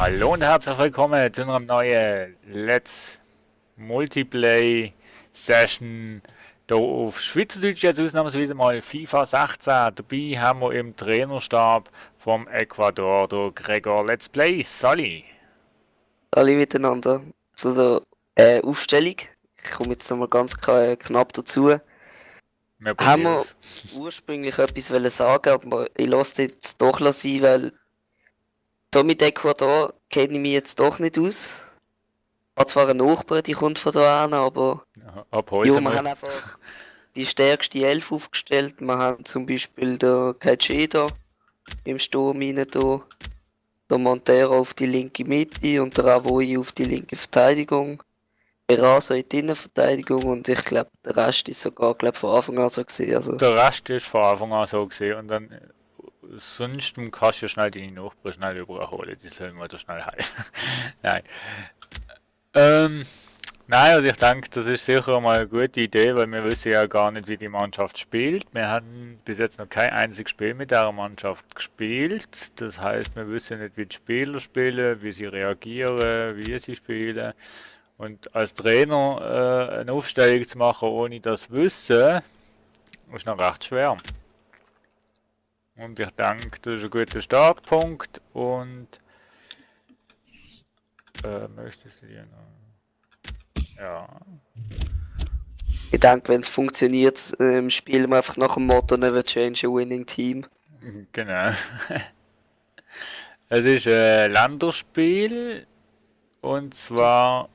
Hallo und herzlich willkommen zu einer neuen Let's Multiplay Session hier auf Schweizerdeutsch, jetzt ausnahmsweise mal FIFA 16. Dabei haben wir im Trainerstab vom Ecuador der Gregor Let's Play. Sali. Alle miteinander. Zu der Aufstellung. Ich komme jetzt nochmal ganz knapp dazu. Wir Haben probieren wir es. ursprünglich etwas wollen sagen, aber ich lasse es jetzt doch sein, weil da mit Ecuador kenne ich mich jetzt doch nicht aus. Ich habe zwar eine Nachbar, die kommt von da hin, aber Ab ja, Häuser wir haben mal. einfach die stärkste Elf aufgestellt. Wir haben zum Beispiel den Caicedo im Sturm rein da, der Montero auf die linke Mitte und der Avoy auf die linke Verteidigung. Eraso in die Innenverteidigung und ich glaube, der Rest ist sogar von Anfang an so gewesen. Also, Der Rest ist von Anfang an so gesehen und dann sonst kannst du ja schnell deine Nachbarn schnell überholen, die sollen wir da schnell helfen. Nein. Ähm, Nein, also ich denke, das ist sicher mal eine gute Idee, weil wir wissen ja gar nicht, wie die Mannschaft spielt. Wir haben bis jetzt noch kein einziges Spiel mit der Mannschaft gespielt. Das heißt, wir wissen nicht, wie die Spieler spielen, wie sie reagieren, wie sie spielen. Und als Trainer eine Aufstellung zu machen, ohne das Wissen, ist noch recht schwer. Und ich denke, das ist ein guter Startpunkt. Und möchtest du dir noch... Ja. ich denke, wenn es funktioniert, spielen wir einfach nach dem Motto Never Change a Winning Team. Genau. Es ist ein Länderspiel und zwar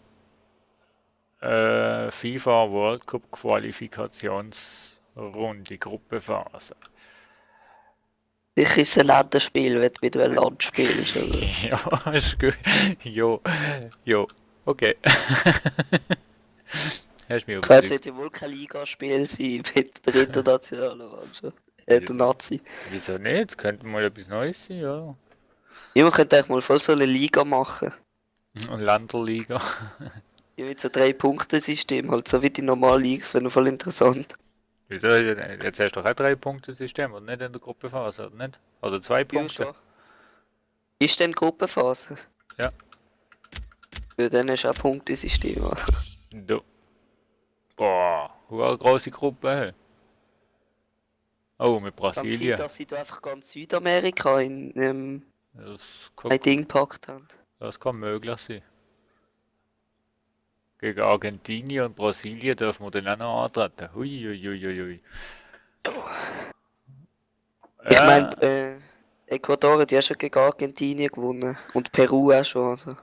FIFA World Cup Qualifikationsrunde, Gruppenphase. Sicher ist es ein Länderspiel, wenn du mit einem Land spielst. Also. Ja, ist gut. Jo, jo, okay. Hast mich Ich weiß, es überzeugt. wird ja wohl kein Ligaspiel sein mit der internationalen Mannschaft. Der Nazi. Wieso nicht? Könnte mal etwas Neues sein, ja. Ja, man könnte eigentlich mal voll so eine Liga machen. Und Länderliga. Ja, mit so 3-Punkte-System, halt so wie die normalen Ligas, wäre noch voll interessant. Wieso? Jetzt hast du doch auch 3-Punkte-System, oder nicht in der Gruppenphase, oder nicht? Oder 2 Ja, Punkte? schon. Ist denn Gruppenphase? Ja. Ja, dann ist auch Punktesystem. Du. Boah, eine große Gruppe. Hey. Oh, mit Kann sein, Brasilien. dass sie da einfach ganz Südamerika in Das ein Ding gepackt haben. das kann möglich sein. Gegen Argentinien und Brasilien dürfen wir dann auch noch antreten. Hui, hui, hui, hui, hui. Ich meine, Ja, Ecuador hat ja schon gegen Argentinien gewonnen. Und Peru auch schon. Also.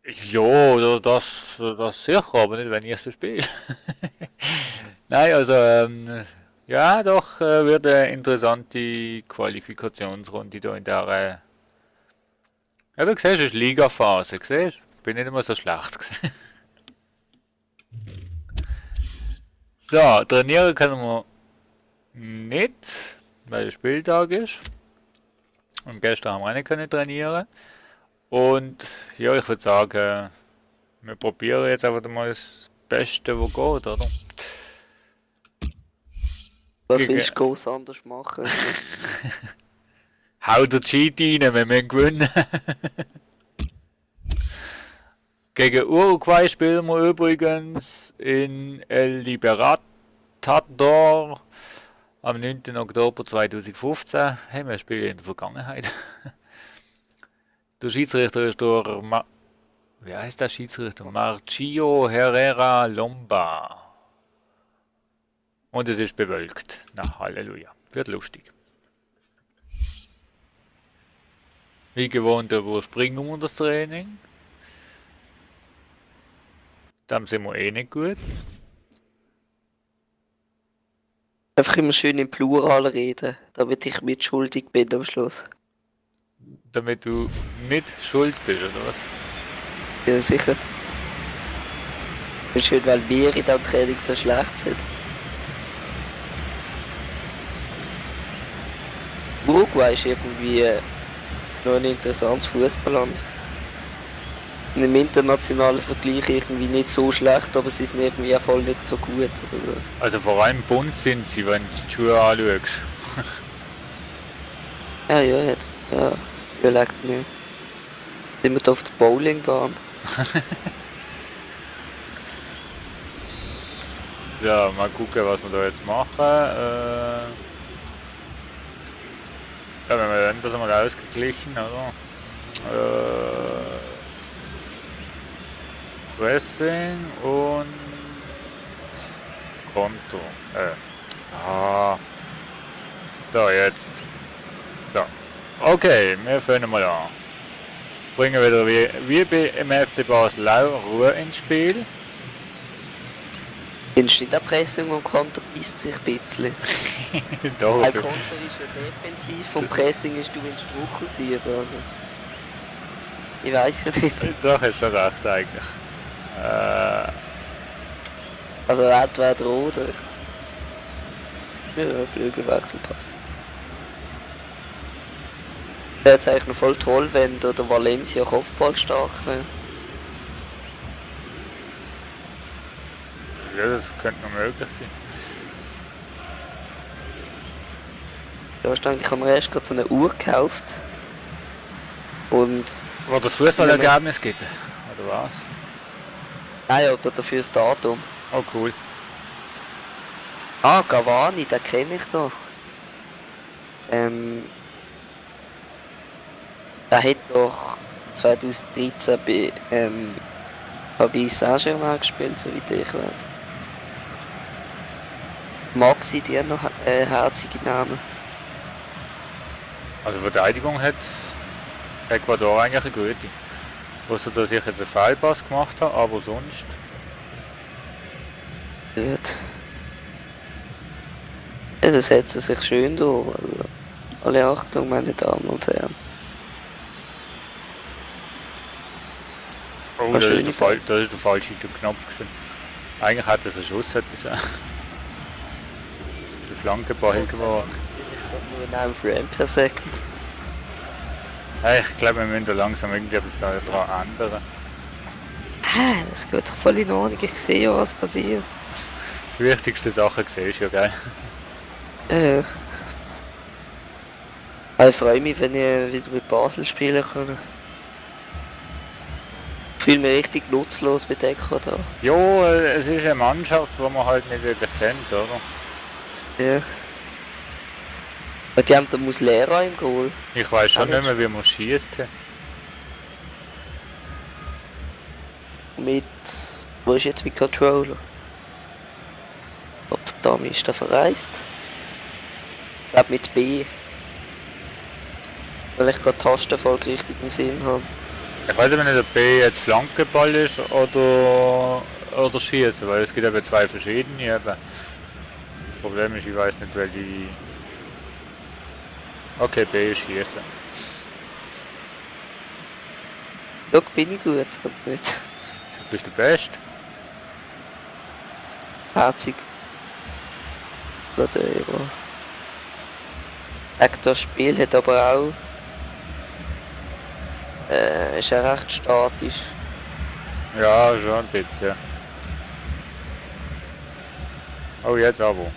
ja, das sicher, aber nicht, wenn ich so spiele. Nein, also, ja, doch, wird eine interessante Qualifikationsrunde da in der. Ja, du siehst, es ist Ligaphase, siehst du? Bin nicht immer so schlecht gewesen. So, trainieren können wir nicht, weil der Spieltag ist. Und gestern haben wir auch nicht können trainieren. Und ja, ich würde sagen, wir probieren jetzt einfach mal das Beste, was geht, oder? Was Gegen, willst du groß anders machen? hau der Cheat rein, wir müssen gewinnen. Gegen Uruguay spielen wir übrigens in El Libertador am 9. Oktober 2015. Hey, wir spielen in der Vergangenheit. Der Schiedsrichter ist wie heißt der Schiedsrichter? Marcio Herrera Lomba. Und es ist bewölkt. Na, Halleluja. Wird lustig. Wie gewohnt überspringen wir das Training. Dann sind wir eh nicht gut. Einfach immer schön im Plural reden, damit ich mitschuldig bin am Schluss. Damit du nicht schuld bist, oder was? Ja, sicher. Ist schön, weil wir in diesem Training so schlecht sind. Uruguay ist irgendwie noch ein interessantes Fußballland. In einem internationalen Vergleich irgendwie nicht so schlecht, aber sie sind irgendwie auch voll nicht so gut. Also vor allem bunt sind sie, wenn du die Schuhe anschaust. Ja, jetzt. Ja, überlegt mir. Sind wir da auf der Bowlingbahn? So, mal gucken, was wir da jetzt machen. Ja, wenn wir dann das einmal ausgeglichen, oder? Pressing und Konto. So, jetzt. So. Okay, wir fangen mal an. Bringen wieder wie im FC Basel auch Ruhe ins Spiel. Findest du nicht Erpressung und Konter beißt sich ein bisschen? Doch, Weil Konter ist ja defensiv und Pressing ist, du willst Druck ausüben. Also. Ich weiß ja nicht. doch, hast du recht eigentlich. Also entweder oder. Ja, Flügelwechsel passt. Wäre jetzt eigentlich noch voll toll, wenn der Valencia Kopfball stark wäre. Ja, das könnte noch möglich sein. Du hast eigentlich am Rest gerade so eine Uhr gekauft. Und. Wo das Fußballergebnis gibt. Oder was? Nein, aber dafür das Datum. Oh cool. Ah, Cavani, den kenne ich doch. Der hat doch 2013 bei Paris Saint-Germain gespielt, soweit ich weiß. Maxi, die haben noch herzige Namen. Also Verteidigung hat Ecuador eigentlich eine gute. Ausser dass ich jetzt einen Fehlpass gemacht habe, aber sonst. Gut. Ja, das setzen sich schön durch. Alle Achtung, meine Damen und Herren. Oh, das ist der falsche Knopf gewesen. Eigentlich hätte es einen Schuss hätte sein. Die Flankenball geworden. Ich doch nur in Frame per Second. Hey, ich glaube, wir müssen da langsam irgendetwas daran ändern. Das geht doch voll in Ordnung. Ich sehe ja, was passiert. Die wichtigsten Sachen siehst du ja, gell? Ich freue mich, wenn ich wieder mit Basel spielen kann. Ich fühle mich richtig nutzlos mit Ecuador. Jo, es ist eine Mannschaft, die man halt nicht wirklich kennt, oder? Ja. Und die haben den Muslera im Goal. Ich weiß schon Auch nicht mehr, wie man schießt. Mit. Wo ist jetzt mein Controller? Oh, verdammt, ist der verreist? Ich glaube mit B. Weil ich gerade Tastenfolge richtig im Sinn habe. Ich weiß nicht, wenn der B jetzt Flankenball ist oder Schießen, weil es gibt eben zwei verschiedene. Eben. Das Problem ist, ich weiß nicht, welche. Okay, B ist Schießen. Schau, bin ich gut, aber nicht. Du bist der Beste. Herzig. Madeira. Das Spiel hat aber auch. Ist ja recht statisch. Ja, schon ein bisschen. Oh, jetzt aber.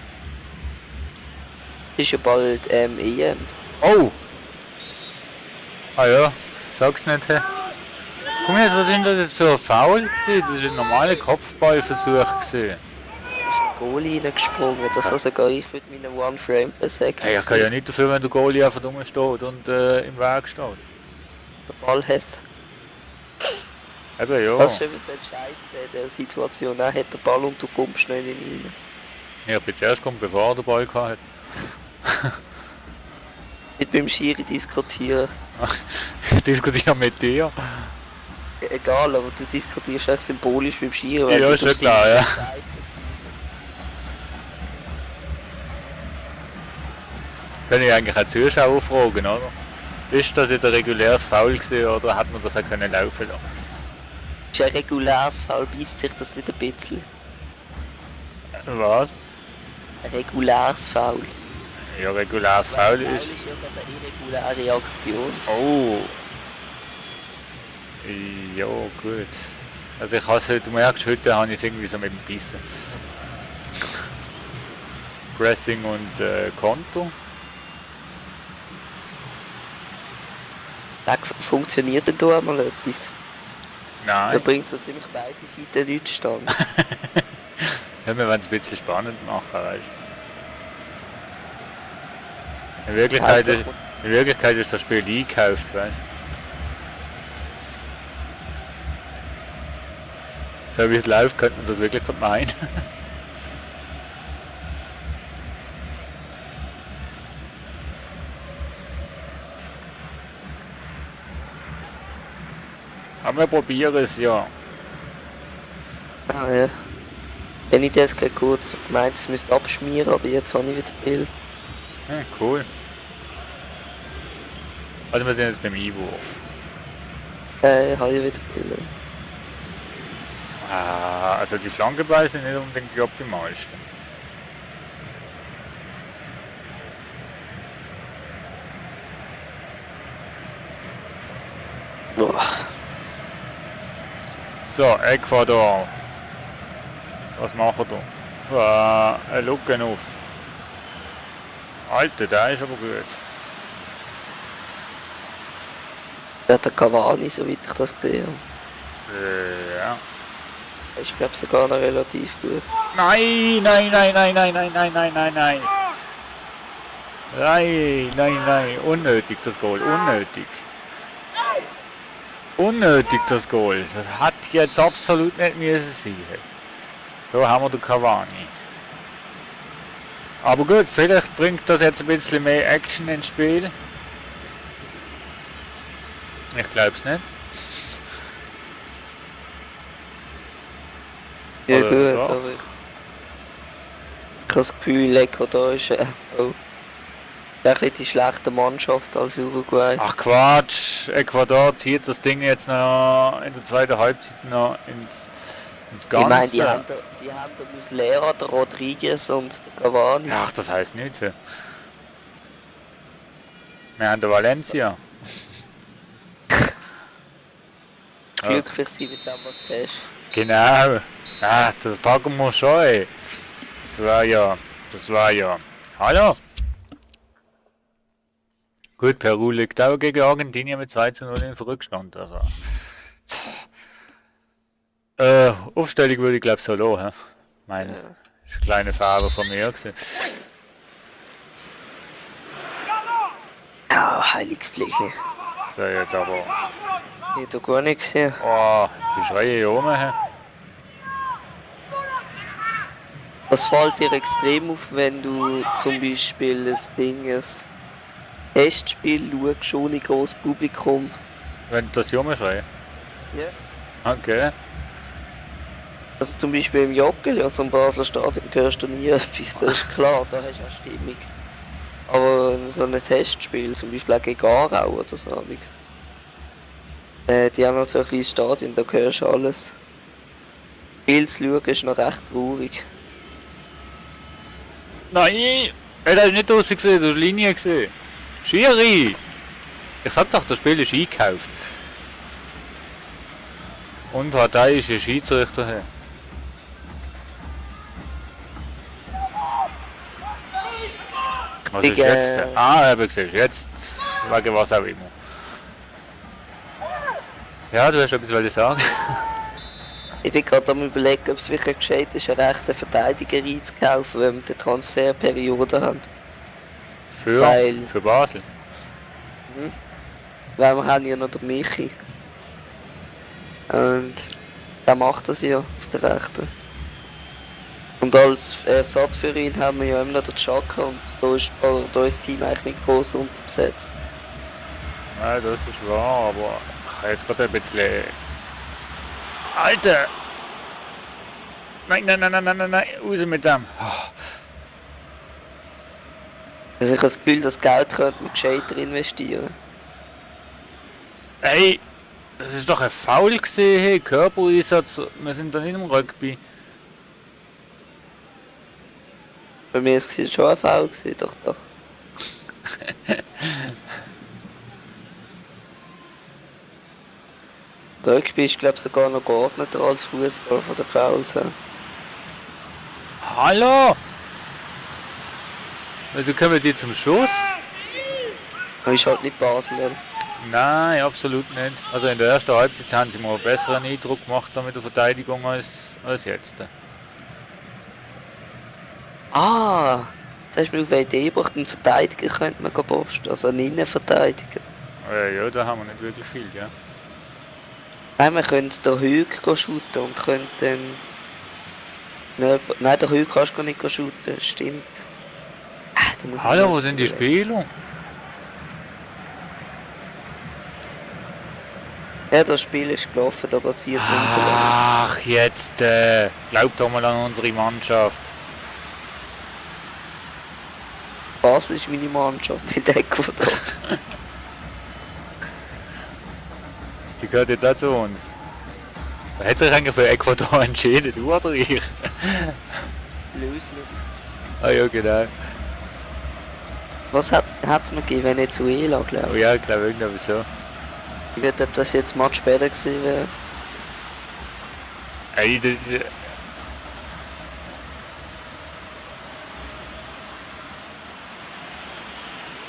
Ist ja bald EM. Oh! Ah ja, sag's nicht. Hey. Komm jetzt, was ist denn das jetzt für ein Foul gewesen? Das ist ein normaler Kopfballversuch gewesen. Ist ein Goalie reingesprungen, das also sogar ich mit meinem One Frame per Second. Hey, ich kann ja nicht dafür, wenn der Goalie einfach rumsteht und im Weg steht. den Ball hat. Eben ja. Das ist eben das Entscheidende in der Situation. Er hat den Ball und du kommst schnell in ihn rein. Ich bin zuerst gekommen, bevor er den Ball hatte. Nicht beim Schiri diskutieren. Ich diskutiere mit dir. Egal, aber du diskutierst echt symbolisch beim Schiri. weil Ja, du ist schon darfst klar, ihn ja. entscheiden. Kann ich eigentlich auch Zuschauer fragen, oder? Ist das jetzt ein reguläres Foul gewesen, oder hat man das auch können laufen lassen? Ist ein reguläres Foul, beißt sich das nicht ein bisschen? Was? Ein reguläres Foul. Ja, reguläres Foul ist... ist ja eine irreguläre Aktion. Oh. Ja, gut. Also ich habe heute, du merkst, heute habe ich es irgendwie so mit dem Bissen. Pressing und Konto. Funktioniert denn da einmal etwas? Da Nein. bringt so ziemlich beide Seiten nichts stand. Ja, wir wollen es ein bisschen spannend machen, weißt du. In Wirklichkeit ist das Spiel eingekauft, weißt du. So wie es läuft, könnte man das wirklich gerade meinen. Aber wir probieren es ja. Ah ja. Wenn ich das gerade kurz gemeint, es müsste abschmieren, aber jetzt habe ich wieder Bild. Ja, cool. Also wir sind jetzt beim Einwurf. Habe ich wieder Bild. Ah, also die Flankebälle sind nicht unbedingt die optimalsten. Boah. So, Ecuador. Was machen wir? Lücken auf. Alter, der ist aber gut. Ja, der Cavani, soweit ich das gesehen habe. Ja. Der ist, glaube ich, sogar noch relativ gut. Nein, nein, nein, nein, nein, nein, nein, nein, nein, nein. Nein, nein, nein. Unnötig das Goal, unnötig. Unnötig das Goal. Das hat jetzt absolut nicht müssen sein. Da haben wir den Cavani. Aber gut, vielleicht bringt das jetzt ein bisschen mehr Action ins Spiel. Ich glaub's nicht. Ja Oder gut, doch? aber ich habe das Gefühl, Ecuador ist auch ein bisschen die schlechte Mannschaft als Uruguay. Ach Quatsch, Ecuador zieht das Ding jetzt noch in der zweiten Halbzeit noch ins Ich Ganze. meine, die haben den Muslera, der Rodriguez und den Cavani. Ach, das heisst nichts. Wir haben den Valencia. Glücklich sein mit dem, was du hast. Genau. Ah, das packen wir schon, ey. Das war ja. Hallo? Gut, Peru liegt auch gegen Argentinien mit 2:0 in Rückstand. Also. Aufstellung würde ich glaube so lassen. Mein Ja. ist ein kleiner Fahrer von mir gewesen. Ja, Heiligsblechle. So, jetzt aber. Ich habe da gar nicht gesehen. Oh, die Schreie hier oben. Hä? Das fällt dir extrem auf, wenn du zum Beispiel das Ding, ein Testspiel schaust, ohne grosses Publikum. Wenn das Junge schreien. Ja. Okay. Also zum Beispiel im Jockel, also im Basler Stadion, hörst du nie etwas, das ist klar, da hast du auch Stimmung. Aber in so einem Testspiel, zum Beispiel auch gegen Aarau oder so, die haben halt so ein kleines Stadion, da hörst du alles. Spiel zu schauen ist noch recht traurig. Nein! Er hat nicht draussen gesehen, du hast Linie gesehen. Schiri! Ich sag doch, das Spiel ist eingekauft. Und parteiische Schiedsrichter her. Was ist jetzt? Ah, eben gesehen, jetzt wegen was auch immer. Ja, du hast etwas wollen sagen. Ich bin gerade am überlegen, ob es wirklich gescheit ist, einen rechten Verteidiger einzukaufen, wenn wir die Transferperiode haben. Weil- Für Basel. Weil wir haben ja noch den Michi. Und der macht das ja auf der rechten. Und als Ersatz für ihn haben wir ja immer noch den Chaka und da ist das Team eigentlich nicht gross unterbesetzt. Ja, das ist wahr, aber ich habe jetzt gerade ein bisschen. Alter! Nein, nein, nein, nein, nein, nein, nein, raus mit dem. Also ich habe das Gefühl, das Geld könnte man gescheiter investieren. Hey, das ist doch ein Foul gesehen, hey, Körpereinsatz, wir sind da nicht im Rugby. Bei mir ist es schon ein Foul gewesen, doch. Rugby ist glaube ich sogar noch geordneter als Fußball von der Fouls her. Hallo! Also kommen die zum Schuss? Aber ist halt nicht Basel, oder? Nein, absolut nicht. Also in der ersten Halbzeit haben sie mir einen besseren Eindruck gemacht da mit der Verteidigung als jetzt. Ah, das hast du mir auf eine Idee gebracht, einen Verteidiger könnte man posten, also einen Innenverteidiger. Ja, da haben wir nicht wirklich viel, ja. Nein, wir können den Hüg shooten und können dann... Nein, den Hüg kannst du gar nicht shooten, stimmt. Da muss ich Hallo, noch wo sind die Spieler? Ja, das Spiel ist gelaufen, da passiert nicht so lange. Ach, jetzt, glaubt doch mal an unsere Mannschaft. Basel ist meine Mannschaft in Ecuador. Sie gehört jetzt auch zu uns. Wer hat sich eigentlich für Ecuador entschieden, du oder ich? Löslos. Ah ja, genau. Was hat es noch gegeben, Venezuela, glaube Oh ich. ja, ich glaube irgendwie so. Ich weiß nicht, ob das jetzt mal später gewesen wäre. Ey,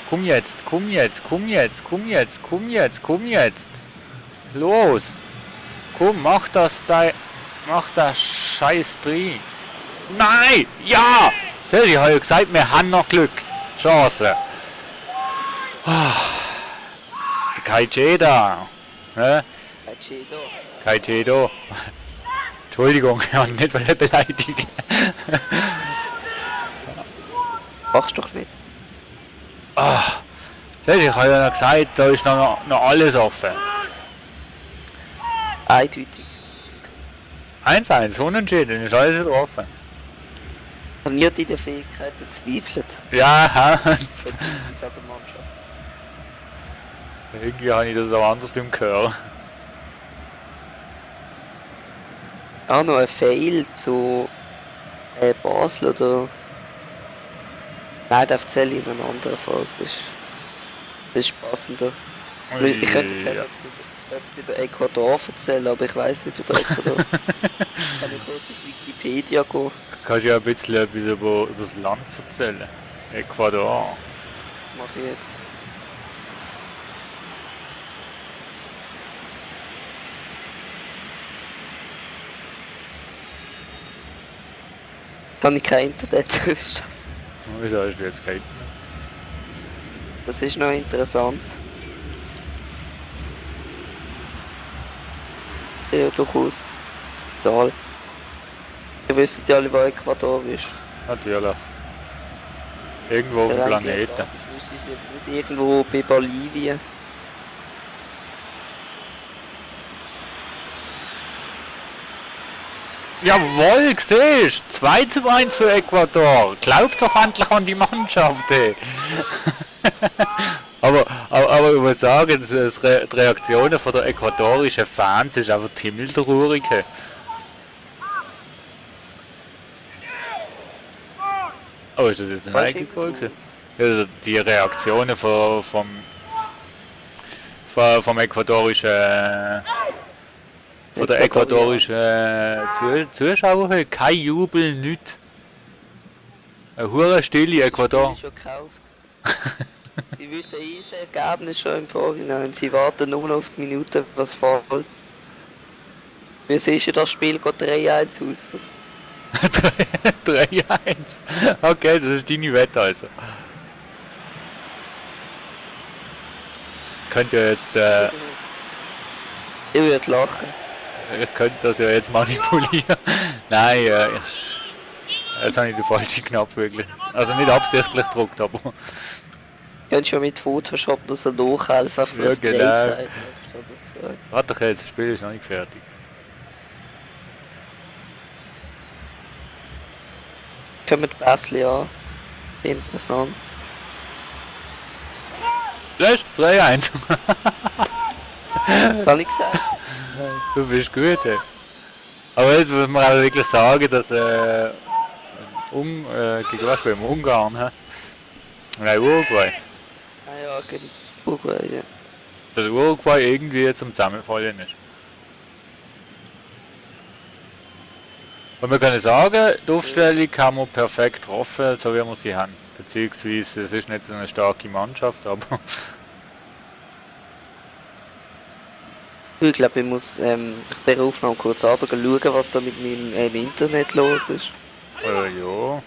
komm jetzt, komm jetzt, komm jetzt, komm jetzt, komm jetzt, komm jetzt. Los. Komm, mach das Scheiß drin. Nein! Ja! Seht ihr, ich habe ja gesagt, wir haben noch Glück. Chance. Ah, der Kai da. Ne? Kai da. Entschuldigung, ich habe nicht beleidigen. Machst doch nicht. Seht ihr, ich habe ja noch gesagt, da ist noch alles offen. Eindeutig. 1-1, unentschieden, ist alles wieder offen. Ich habe nie an deinen Fähigkeiten gezweifelt. Ja, Beziehungsweise an der Mannschaft. irgendwie habe ich das auch anders beim Gehör. Auch noch ein Fail zu Basel oder... Nein, das erzähle ich in einer anderen Folge. Das ist passender. Ich könnte jetzt Ja. etwas über Ecuador erzählen, aber ich weiß nicht über Ecuador. Kann ich kurz auf Wikipedia gehen? Kannst du ja ein bisschen etwas über das Land erzählen? Ecuador. Mach ich jetzt. Da habe ich kein Internet, das ist das. Wieso hast du jetzt keinen? Das ist noch interessant. Ja, durchaus. Egal. Ihr wisst ja alle, wo Ecuador ist. Natürlich. Irgendwo auf dem Planeten. Das ist jetzt nicht irgendwo bei Bolivien. Jawohl, siehst 2:1 für Ecuador. Glaub doch endlich an die Mannschaft, ey. aber ich muss sagen, die Reaktionen von der ecuadorischen Fans ist einfach himmeltraurig. Oh, ist das jetzt ein Eigengoal gewesen? Also die Reaktionen vom ecuadorischen von der ecuadorischen Zuschauer, kein Jubel, nichts. Eine hure stille Ecuador. Schon gekauft. Die wissen das Ergebnis schon im Vorhinein. Sie warten nur noch auf die Minute, was folgt. Wie siehst du das Spiel geht 3-1 aus? 3-1. Okay, das ist deine Wette also. Könnt ihr jetzt, Ich würde lachen. ich könnte das ja jetzt manipulieren. Nein, jetzt habe ich den falschen Knopf wirklich. Also nicht absichtlich gedruckt, aber. Du könntest ja mit Photoshop das so durchhelfen, auf so Ja, ein genau. Drehzeichen. Warte doch jetzt, das Spiel ist noch nicht fertig. Kommen die Bässli an. Interessant. Lösch, 3-1. Kann ich gesagt? Du bist gut, ey. Aber jetzt muss man auch wirklich sagen, dass gegen was spielen wir? Ungarn, hä? Nein, Uruguay. Ah ja, gegen Uruguay, ja. Dass Uruguay irgendwie zum Zusammenfallen ist. Und wir können sagen, die Aufstellung haben wir perfekt getroffen, so wie wir sie haben. Beziehungsweise es ist nicht so eine starke Mannschaft, aber Ich glaube, ich muss nach dieser Aufnahme kurz runter schauen, was da mit meinem Internet los ist. Ja.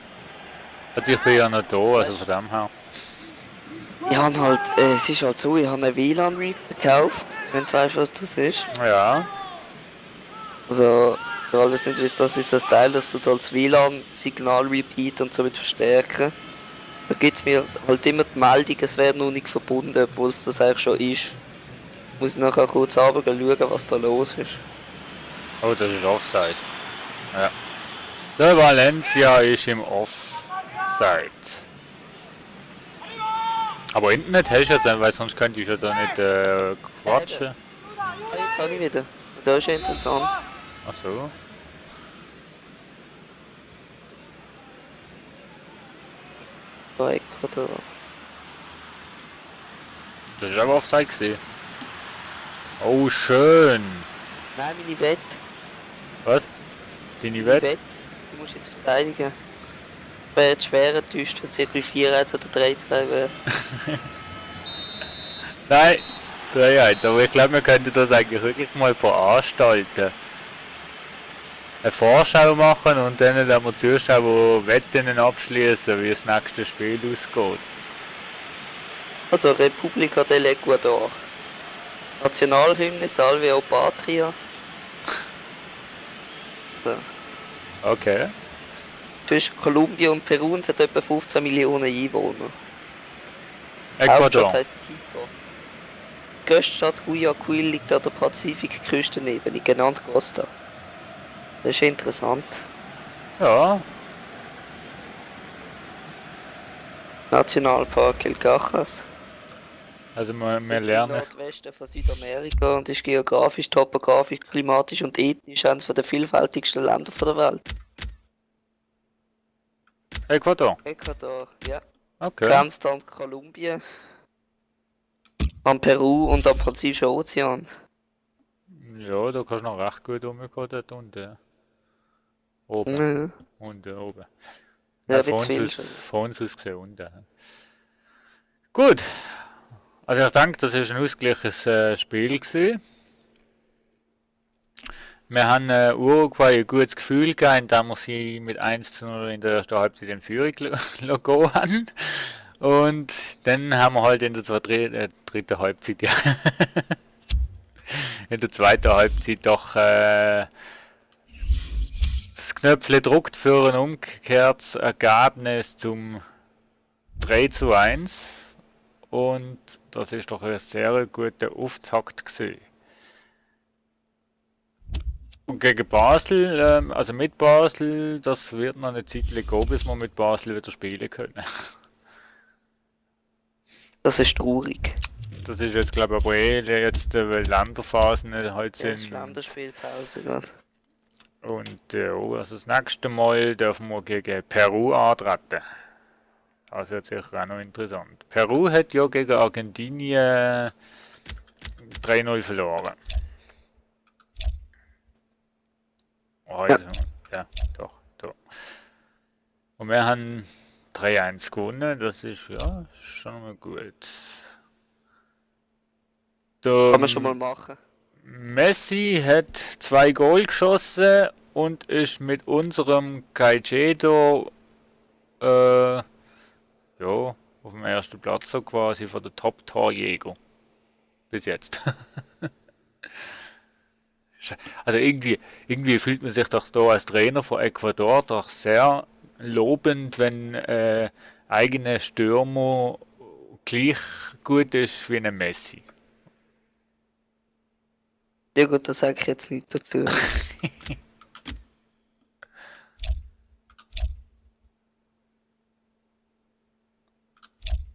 Also ich bin ja noch da, also von dem her. Ich habe halt, es ist halt so, ich habe einen WLAN-Router gekauft, wenn du weißt, was das ist. Ja. Also, für alle, die nicht wissen, das ist das Teil, das tut als WLAN-Signal repeat und somit verstärken. Da gibt es mir halt immer die Meldung, es wäre noch nicht verbunden, obwohl es das eigentlich schon ist. Muss ich nachher kurz runter schauen, was da los ist. Oh, das ist Offside. Ja. Der Valencia ist im Offside. Aber Internet hast du ja, weil sonst könnte ich ja da nicht quatschen. Ah, jetzt habe ich wieder. Das ist ja interessant. Ach so. Da Ecuador. Das ist aber Offside gewesen. Oh, schön. Nein, meine Wette. Was? Deine Meine Wette? Wette. Du musst jetzt verteidigen. Wäre jetzt schwer enttäuscht, wenn es irgendwie 4-1 oder 3-2 wäre. Nein, 3-1. Aber ich glaube, wir könnten das eigentlich wirklich mal veranstalten. Eine Vorschau machen und dann wir Zuschauer Wetten abschließen, wie das nächste Spiel ausgeht. Also República del Ecuador. Nationalhymne Salve o Patria. So. Okay. Zwischen Kolumbien und Peru und hat etwa 15 Millionen Einwohner. Ecuador. Hauptstadt heisst Quito. Die grösste Stadt Guayaquil liegt an der Pazifikküstenebene, genannt Costa. Das ist interessant. Ja. Nationalpark El Cajas. Also wir Im lernen. Nordwesten von Südamerika und ist geografisch, topografisch, klimatisch und ethnisch eines der vielfältigsten Länder der Welt. Ecuador. Ecuador, ja. Okay. Grenzt an Kolumbien, an Peru und am Pazifischen Ozean. Ja, da kannst du noch recht gut rumgehen dort unten. Ja. Oben. Ja, Unten, oben. ja Ja, wie von zu viel uns schon. aus, von uns aus gesehen unten. Gut. Also ich denke, das ist ein ausgeglichenes Spiel gewesen. Wir haben Uruguay ein gutes Gefühl gegeben, indem wir sie mit 1:0 in der ersten Halbzeit in Führung gehen haben. Und dann haben wir halt in der dritten Halbzeit, ja, in der zweiten Halbzeit doch das Knöpfchen gedrückt für ein umgekehrtes Ergebnis zum 3:1. Und das ist doch ein sehr guter Auftakt gewesen. Und gegen Basel, also mit Basel, das wird noch eine Zeit gehen, bis wir mit Basel wieder spielen können. Das ist traurig. Das ist jetzt, glaube ich, aber jetzt, weil Länderphasen halt Ja, das sind. ist Länderspielpause gerade. Und also das nächste Mal dürfen wir gegen Peru antreten. Das wird sicher auch noch interessant. Peru hat ja gegen Argentinien 3:0 verloren. Also, ja, doch. Und wir haben 3:1 gewonnen, das ist ja schon mal gut. Kann man schon mal machen. Messi hat 2 Goal geschossen und ist mit unserem Caicedo ja, auf dem ersten Platz so quasi von der Top-Torjäger. Bis jetzt. Also irgendwie fühlt man sich doch da als Trainer von Ecuador doch sehr lobend, wenn eigener Stürmer gleich gut ist wie ein Messi. Ja gut, da sage ich jetzt nichts dazu.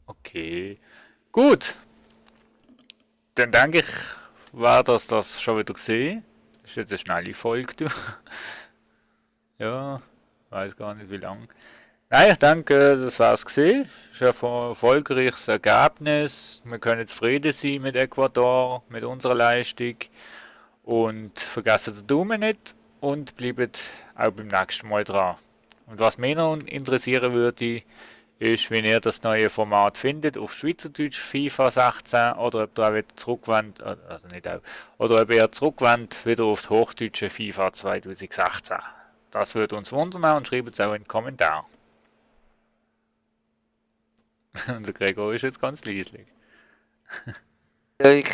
Okay. Gut. Dann denke ich, war das schon wieder gesehen. Ist jetzt eine schnelle Folge, du. Ja, weiß gar nicht wie lang. Nein, ich denke, das war's gesehen. Ist ein erfolgreiches Ergebnis. Wir können zufrieden sein mit Ecuador, mit unserer Leistung. Und vergessen den Daumen nicht und bleibt auch beim nächsten Mal dran. Und was mich noch interessieren würde, ist, wie ihr das neue Format findet auf Schweizerdeutsch FIFA 16 oder ob ihr auch wieder zurückwendet, also nicht auch, oder ob ihr zurückwendet wieder aufs hochdeutsche FIFA 2016. Das würde uns wundern und schreibt es auch in den Kommentaren. Unser Gregor ist jetzt ganz leislich. Ja, ich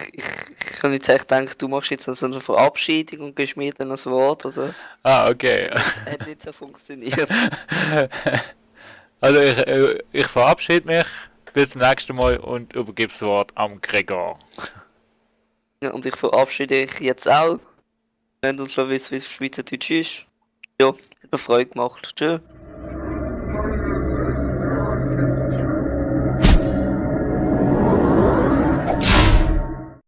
kann jetzt echt denken, du machst jetzt also eine Verabschiedung und gibst mir dann das Wort. Also, Ah, okay. hat nicht so funktioniert. Also ich verabschiede mich. Bis zum nächsten Mal und übergebe das Wort am Gregor. Ja, und ich verabschiede dich jetzt auch. Wenn du uns wissen, wie es Schweizerdeutsch ist. Ja, hat mir Freude gemacht. Tschüss.